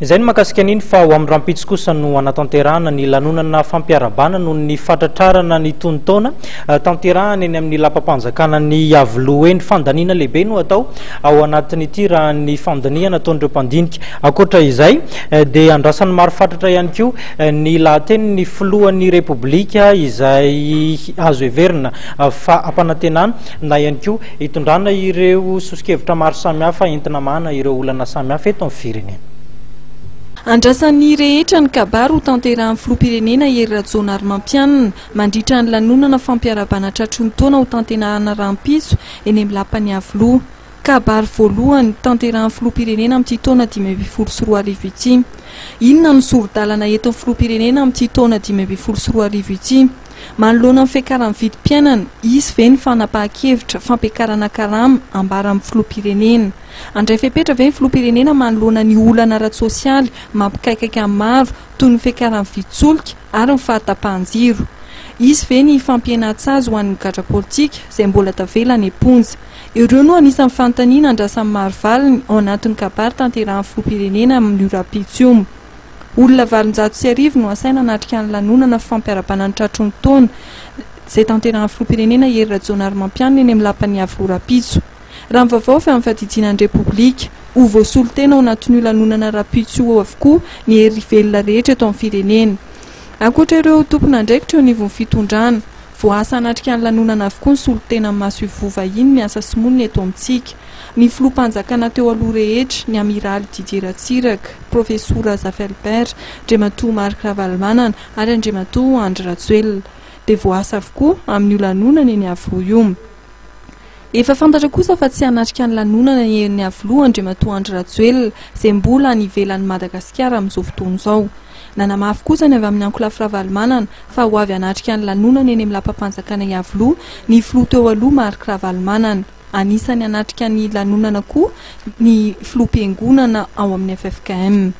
Izay no mahakasika an'iny fa ho amin'ny rahampitso kosa no hanatanterahana ny lanonana fampiarahabana noho ny fatratrarana ny tonon-taona tanterahana eny amin'ny lapam-panjakana ny Iavoloha eny. Fandaniana lehibe no atao ao anatin'ity raha ny fandinihana ataon'ireo mpandinika. Ankoatra izay dia andrasan'ny maro fatratra ihany koa ny lahatenin'ny filohan'ny Repoblika izay azo heverina fa hampanantenana na ihany koa hitondrana ireo soso-kevitra maro samihafa entina hamahana ireo olana samihafa eto amin'ny firenena. Andrasan'ny rehetra ny kabary ho tanterahan'ny filoham-pirenena Hery Rajaonarimampianina mandritra ny lanonana fampiarahabana tratry ny taona ho tanterahana rahampitso eny amin'ny lapan'i Iavoloha. Kabary voalohany tanterahan'ny filoham-pirenena amin'ity taona 2015 ity. Inona no sori-dalana entin'ny filoham-pirenena amin'ity taona 2015 ity? Manoloana ny fiakaran'ny vidim-piainana, hisy ve ny fanapahan-kevitra fampiakarana karama ambaran'ny filoham-pirenena? Handray fepetra ve ny filoham-pirenena manoloana ny olana ara-tsosialy mampikaikaika ny maro toy ny fiakaran'ny vidin-tsolika ary ny fahatapahan-jiro? Hisy ve ny fampihenan-tsazy ho an'ny gadra politika izay mbola tavela any am-ponja? Ireo no anisan'ny fanontaniana andrasan'ny maro valiny ao anatin'ny kabary tanterahan'ny filoham-pirenena amin'io rahampitso io. Olona 1800 no asaina hanatrika ny lanonana fampiarabana ny tratry ny taona, izay tanterahan'ny filoham-pirenena Hery Rajaonarimampianina eny amin'ny lapan'i Iavoloha rahampitso. Raha ny vaovao avy amin'ny fiadidiana ny Repoblika, ho voasolo tena ao anatin'io lanonana rahampitso io avokoa ny hery velona rehetra eto amin'ny firenena. Ankoatra ireo tompon'andraikitra eo anivon'ny fitondrana, voaasa hanatrika ny lanonana avokoa ny solontenan'ny masoivoho vahiny miasa sy monina eto amintsika. Ny filoham-panjakana teo aloha rehetra, ny Amiraly Didier Ratsiraka, Profesora Zafy Albert, Andriamatoa Marc Ravalomanana ary Andriamatoa Andry Rajoelina, dia voaasa avokoa amin'io lanonana eny Iavoloha io. Efa fantatra kosa fa tsy hanatrika ny lanonana eny Iavoloha Andriamatoa Andry Rajoelina, izay mbola any ivelan'i Madagasikara amin'izao fotoana izao. Nanamafy kosa ny avy amin'ny ankolafy Ravalomanana fa ho avy hanatrika ny lanonana eny amin'ny lapam-panjakana Iavoloha ny filoha teo aloha Marc Ravalomanana. Anisan'ny hanatrika ny lanonana koa ny filoham-piangonana ao amin'ny ffkm.